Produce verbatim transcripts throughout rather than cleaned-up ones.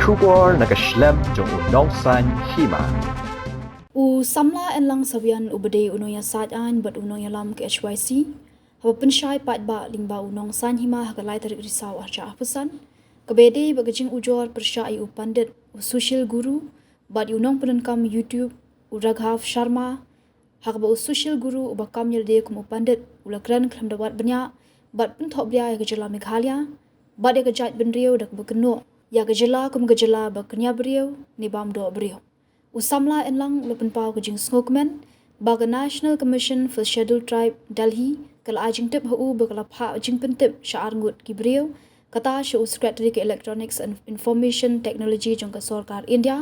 Khubor na ka shlem jong u Nongsaiñ Hima. U samla Enlang Sawian uba dei u nongïasaid aiñ bad u nongïalam ka H Y C, haba pynshai paidbah lyngba u Nongsaiñ Hima ha ka lai tarik Risaw arhajar arphew san, kaba ïadei bad ka jingujor pyrshah ïa u pandit, u social guru, bad ïa u nongpyndonkam YouTube, u Raghav Sharma, ha kaba u social guru uba kam ïalade kum u pandit u la kren khlem da wad bniah bad pynthohbria ïa ka jylla Meghalaya bad ïa ka jaitbynriew da kaba kynnoh ïa ka jylla kum ka jylla ba kñia briew ne bam doh briew. U samla Enlang u la pynpaw ka jingsngewkmen ba ka National Commission for Scheduled Tribe, Delhi, ka la ai jingtip ha u ba ka la phah jingpyntip sha arngut ki briew, kata sha u Secretary ka Electronics and Information Technology jong ka sorkar India,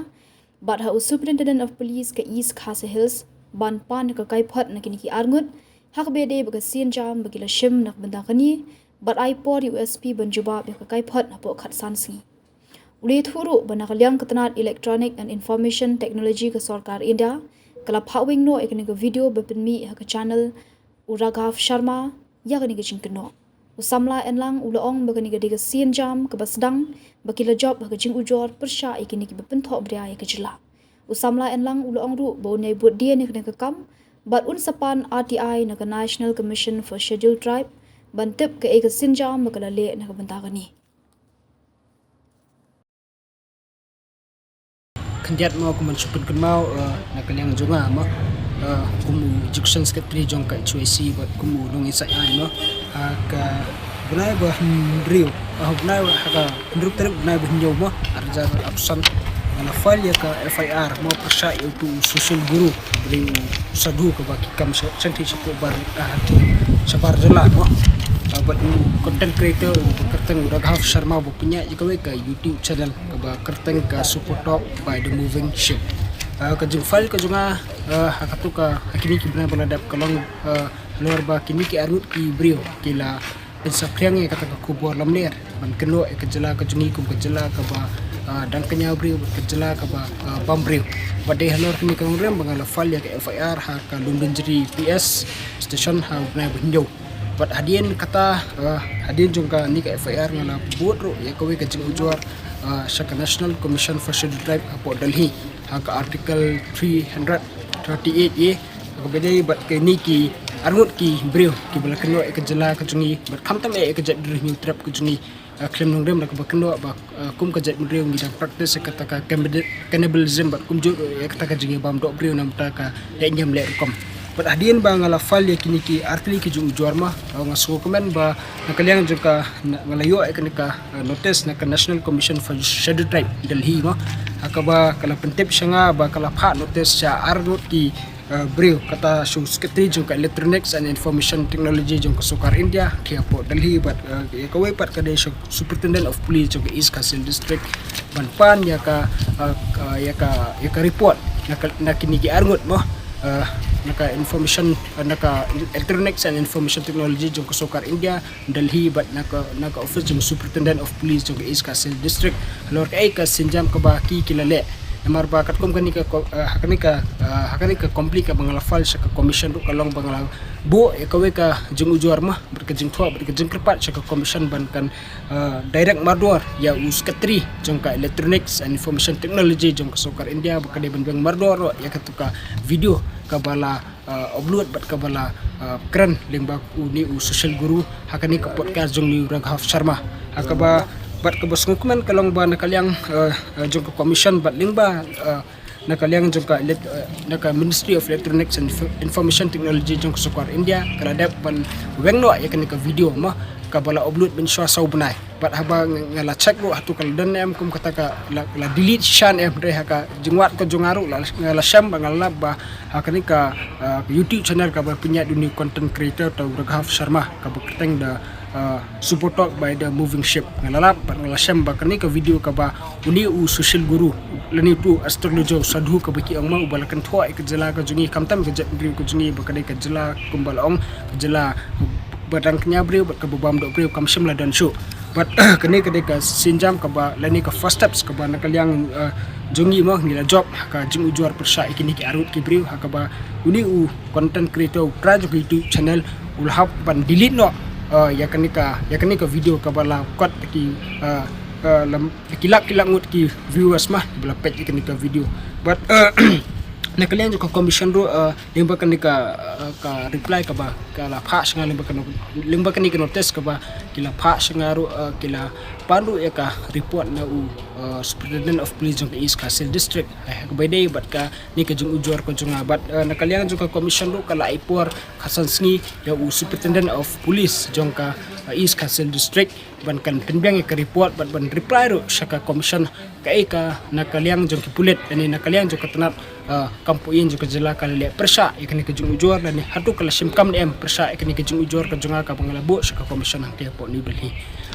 bad ha u Superintendent of Police ka East Khasi Hills ban pan ïa ka kaiphod na kine ki arngut ha kaba ïadei bad ka sienjam ba ki la shim na ka bynta kane, bad ai por ïa u S P ban jubab ïa ka kaiphod hapoh khatsan sngi. U la ïathuh ruh ba na ka liang ka tnat Electronic and Information Technology ka sorkar India ka la phah weng noh ïa kane ka video ba pynmih ha ka channel u Raghav Sharma ïa kane ka jingkynnoh. U samla Enlang u la ong ba kane ka dei ka sienjam kaba sdang ba ki la jop ha ka jingujor pyrshah ïa kine kiba pynthohbria ïa ka jylla. U samla Enlang u la ong ruh ba un ïai bud dien ïa kane ka kam bad un sa pan R T I na ka National Commission for Scheduled Tribe ban tip kaei ka sienjam ba ka la leh na ka bynta kane. Khyndiat mo, kum ban shu pynkynmaw, eh, na ka liang jong nga mo, eh, kum u Education Secretary jong ka H Y C bad kum u nongïasaid aiñ mo, ha ka bnai ba hynriew, ha bnai ha ka hynriew tarik bnai ba hynñiew mo, arhajar arphew san, nga la file ïa ka F I R mo pyrshah ïa utu u social guru, utu u sadhu kaba ki kam sha, shangthie shapoh bar, ah, shabar jylla mo. Ah, bad u content creator uba kyrteng u Raghav Sharma uba pynïaid ïa kawei ka YouTube channel kaba kyrteng ka Super Talk by the Moving Ship. Ah, ka jingfile ka jong nga, ah, ha katu ka, ha kine ki bnai ba la dep ka long, ah, halor ba kine ki arngut ki briew ki la pynsaphriang ïa kata ka khubor lamler ban kynnoh ïa ka jylla ka jong ngi kum ka jylla kaba, ah, dang kñia briew, ka jylla kaba, ah, bam briew. Bad dei halor kane ka nongrim ba nga la file ïa ka F I R ha ka Lumbinjri P S station ha u bnai ba hynñiew. Bad hadien kata, ah, hadien jong kane ka F I R nga la bud ruh ïa kawei ka jingujor, ah, sha ka National Commission for Scheduled Tribe hapoh Delhi ha ka Article three hundred thirty-eight A, kaba dei bad kine ki arngut ki briew kiba la kynnoh ïa ka jylla ka jong ngi bad khamtam ïa ka jaitbynriew Hynñiewtrep ka jong ngi, ah, khlem nongrim da kaba kynnoh ba, ah, kum ka jaitbynriew ngi dang practice ïa kata ka cannibal-, cannibalism bad kumjuh ïa kata ka jingïabam doh briew na bynta ka leh niam leh rukom. Bad hadien ba nga la file ïa kine ki artylli ki jingujor mo, ah, nga sngewkmen ba na ka liang jong ka, na, nga la ïoh ïa kane ka, ah, notice na ka National Commission for Scheduled Tribe Delhi mo, ha kaba ka la pyntip sha nga ba ka la phah notice sha arngut ki, ah, briew, kata sha u Secretary jong ka Electronics and Information Technology jong ka sorkar India ki hapoh Delhi bad, ah, ïa kawei pat ka dei sha u Superintendent of Police jong ka East Khasi Hills District ban pan ïa ka, ah, ka, ïa ka, ïa ka report na ka, na kine ki arngut mo, ah, na ka information, ah, na ka Electronics and Information Technology jong ka sorkar India Delhi bad na ka, na ka office jong Superintendent of Police jong ka East Khasi Hills District halor kaei ka sienjam kaba ki, ki la leh. Namar ba katkum kane ka ko-, ah, ha kane ka, ah, ha kane ka complaint kaba nga la file sha ka commission ruh ka long ba nga la buh ïa kawei ka jingujor mo bad ka jingthoh bad ka jingkyrpad sha ka commission ban kan, ah, direct mardor ïa u Secretary jong ka Electronics and Information Technology jong ka sorkar India ba ka dei ban weng mardor ruh ïa katu ka video kaba la, ah, upload bad kaba la, ah, kren lyngba une u social guru ha kane ka podcast jong une u Raghav Sharma. Ha kaba, bad kaba sngewkmen ka long ba na ka liang, ah, ah, jong ka commission bad lyngba, ah, na ka liang jong ka elec-, ah, na ka Ministry of Electronics and Info-, Information Technology jong ka sorkar India ka la dep ban weng noh ïa kane ka video mo kaba la upload mynshuwa saw bnai. Bad haba nga, nga la check ruh hato ka la don ne em kum kata ka la, la delete shisha ne em, hynrei ha ka jingwad ka jong nga ruh la, nga la shem bad nga la lap ba ha kane ka, ah, YouTube channel kaba pynïaid da une u content creator uta u Raghav Sharma kaba kyrteng da, ah, Super Talk by the Moving Ship. Nga la lap bad nga la shem ba kane ka video kaba une u social guru lane utu u astrologer, u sadhu kaba ki ong mo, uba la kynthoh ïa ka jylla ka jong ngi, khamtam ka jaitbynriew ka jong ngi ba ka dei ka jylla kumba la ong ka jylla ba dang kñia briew bad kaba bam doh briew, kam shym la don shuh. Bad kane ka dei ka sienjam kaba lane ka first steps kaba na ka liang, eh, jong ngi mo ngi la jop ha ka jingujor pyrshah ïa kine ki arngut ki briew ha kaba une u content creator u trai jong ka YouTube channel u la hap ban delete noh, eh, ïa kane ka, ïa kane ka video kaba la kot ki, eh, Uh, lam ki lak ki lak ngut ki viewers ma ba la peit ïa kane ka video. But uh, na ka liang jong ka commission ruh, uh, lyngba kane ka, uh, ka reply kaba ka la phah sha nga, lyngba ka no-, lyngba kane ka notice kaba ki la phah sha nga ruh, uh, ki la pan ruh ïa ka report na u, uh, Superintendent of Police jong ka East Khasi Hills District. Ai ha kaba ïadei bad kane ka jingujor ka jong nga, bad, uh, na ka liang jong ka commission ruh ka la ai por khatsan sngi ïa u Superintendent of Police jong ka, uh, East Khasi Hills District ban kan pynbiang ïa ka report bad ban reply ruh sha ka commission. Kaei ka na ka liang jong ki pulit lane na ka liang jong ka tnat, uh, kam poi jong ka jylla ka la leh pyrshah ïa kane ka jingujor lane hato ka la shim kam ne em pyrshah ïa kane ka jingujor ka jong nga kaba nga la buh sha ka commission hangtei hapoh New Delhi.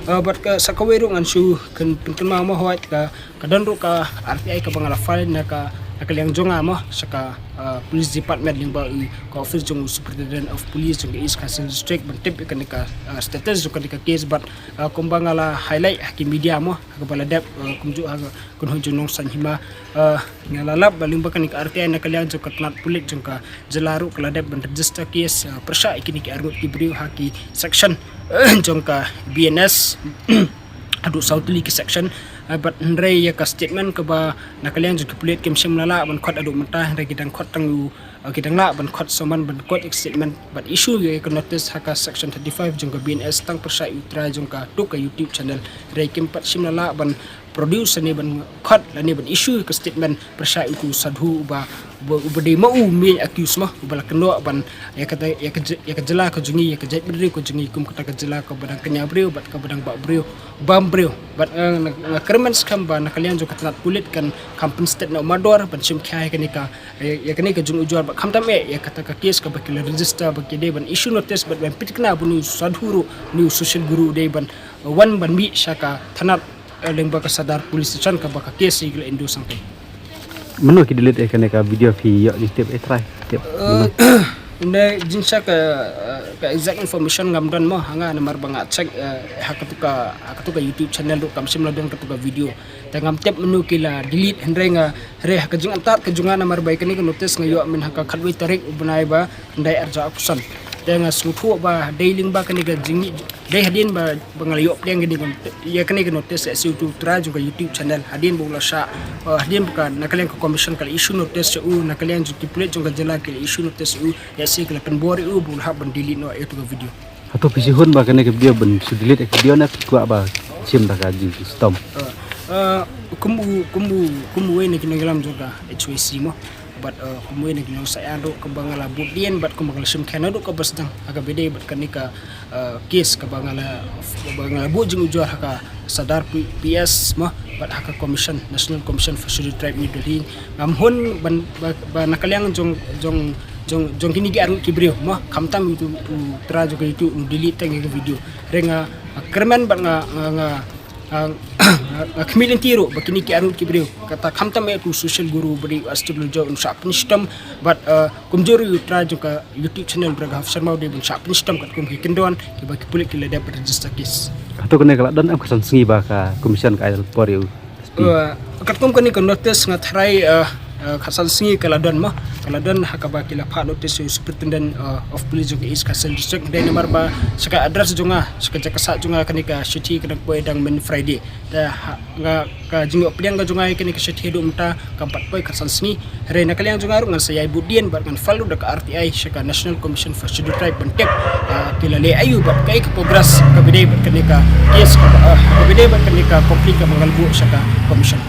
Uh, bad ka sa kawei ruh ngan shu kan pynkynmaw mo, hooid ka ka don ruh ka R T I kaba nga la file na ka, na ka liang jong nga mo sha ka, uh, police department lyngba u, ka office jong u Superintendent of Police jong ka East Khasi Hills District ban tip ïa kane ka, uh, status jong kane ka case. Bad, uh, kumba nga la highlight ha ki media mo ha kaba la dep, uh, kumjuh ha ka kynhun jong u nongsaiñ hima, uh, nga la lap ba lyngba kane ka R T I na ka liang jong ka tnat pulit jong ka jylla ruh ka la dep ban register case, uh, pyrshah ïa kine ki arngut ki briew ha ki section jong ka B N S. Haduh saw tylli ki section. Uh, bad hynrei ïa ka statement kaba na ka liang jong ki pulit kim shym la lah ban khot haduh mynta, hynrei ki dang khot tang u, uh, ki dang lah ban khot summon ban khot ïa ka statement bad issue ïa ka notice ha ka section thirty-five jong ka B N S tang pyrshah ïa u trai jong ka, to ka YouTube channel. Hynrei kim pat shym la lah ban produce lane ban khot lane ban issue ïa ka statement pyrshah ïa u sadhu uba, uba, uba dei ma u main accused mo, uba la kynnoh ban ïa ka, ïa ka, ïa ka jylla ka jong ngi, ïa ka jaitbynriew ka jong ngi kum kata ka jylla kaba dang kñia briew bad kaba dang bah briew, bam briew. Bad, eh, nga, nga kyrmen skhem ba na ka liang jong ka tnat pulit kan kham pynstet noh mardor ban shim khia ïa kane ka, ïa, ïa kane ka jingujor bad khamtam eh ïa kata ka case kaba ki la register ba ki dei ban issue notice bad ban pynthikna ba une u sadhu ruh, une u social guru u dei ban, eh, wan ban mih sha ka tnat, eh, lyngba ka Sadar Police Station kaba ka case ki la introduce hangtei. Mano ki delete ïa kane ka video phi ïoh tip, eh, trai tip? Eh, mano? Ynda jingshisha ka, eh, ka exact information ngam don mo ha nga namar ba nga check, eh, ha katu ka, ha katu ka YouTube channel ruh kam shym la don katu ka video. Te ngam tip mano ki la delete, hynrei nga, hynrei ha ka jingangnud ka jong nga namar ba ïa kane ka notice nga ïoh mynha ka khatwei tarik u bnai ba khyndai arhajar arphew san. Te nga sngewthuh ba dei lyngba kane ka jingmih, dei hadien ba, ba nga la ïoh pdiang kane ka, ïa kane ka notice ïa u trai jong ka YouTube channel hadien ba u la shah, eh, hadien ba ka na ka liang ka commission ka la issue notice ïa u, na ka liang jong ki pulit jong ka jylla ki la issue notice ïa u, ïa shi ki la pynbor ïa u ba u la hap ban delete noh ïa katu ka video. Hato phi shu hun ba kane ka video ban shu delete ïa ka video ne phi kwah ba shim da ka jingshitom? Eh, eh, kum u, kum u, kum uwei na ki nongïalam jong ka H Y C mo. Bad, eh, kum uwei na ki nongshah aiñ ruh kaba nga la bud dien bad kaba nga la shim khia naduh kaba sdang ha kaba ïadei bad kane ka, eh, case kaba nga la, kaba nga la buh jingujor ha ka Sadar P-, P S mo bad ha ka commission, National Commission for Scheduled Tribe New Delhi. Ngam hun ban, ba, ba na ka liang jong, jong, jong, jong kine ki arngut ki briew mo, khamtam ïa u, u trai jong ka YouTube u delete tang ïa ka video. Hynrei nga, nga kyrmen bad nga, nga, nga, nga, nga khmih lynti ruh ba kine ki arngut ki briew, kata khamtam eh u social guru ba dei u Astur Lujo un shah pynshitom bad, eh, kumjuh ruh u trai jong ka YouTube channel Bra Gahap Sharma u dei ban shah pynshitom katkum ki kyndon kiba ki pulit ki la dep register case. Hato kane ka la don em khatsan sngi ba ka commission ka ai por ïa u? Eh, katkum kane ka notice nga tharai, eh, eh, khatsan sngi ka la don mo, ka la don ha kaba ki la phah notice ïa u Superintendent, eh, of Police jong ka East Khasi Hills District, dei namar ba sha ka address jong nga, sha ka jaka sah jong nga kane ka shithi ka dang poi dang myn Friday. Te ha, nga ka jingïoh pdiang ka jong nga ïa kane ka shithi haduh mynta kam pat poi khatsan sngi. Hynrei na ka liang jong nga ruh ngan sa ïai bud dien bad ngan file ruh da ka R T I sha ka National Commission for Scheduled Tribe ban tip, ah, ki la leh aïu bad kaei ka progress kaba ïadei bad kane ka case kaba, ah, kaba ïadei bad kane ka complaint kaba nga la buh sha ka commission.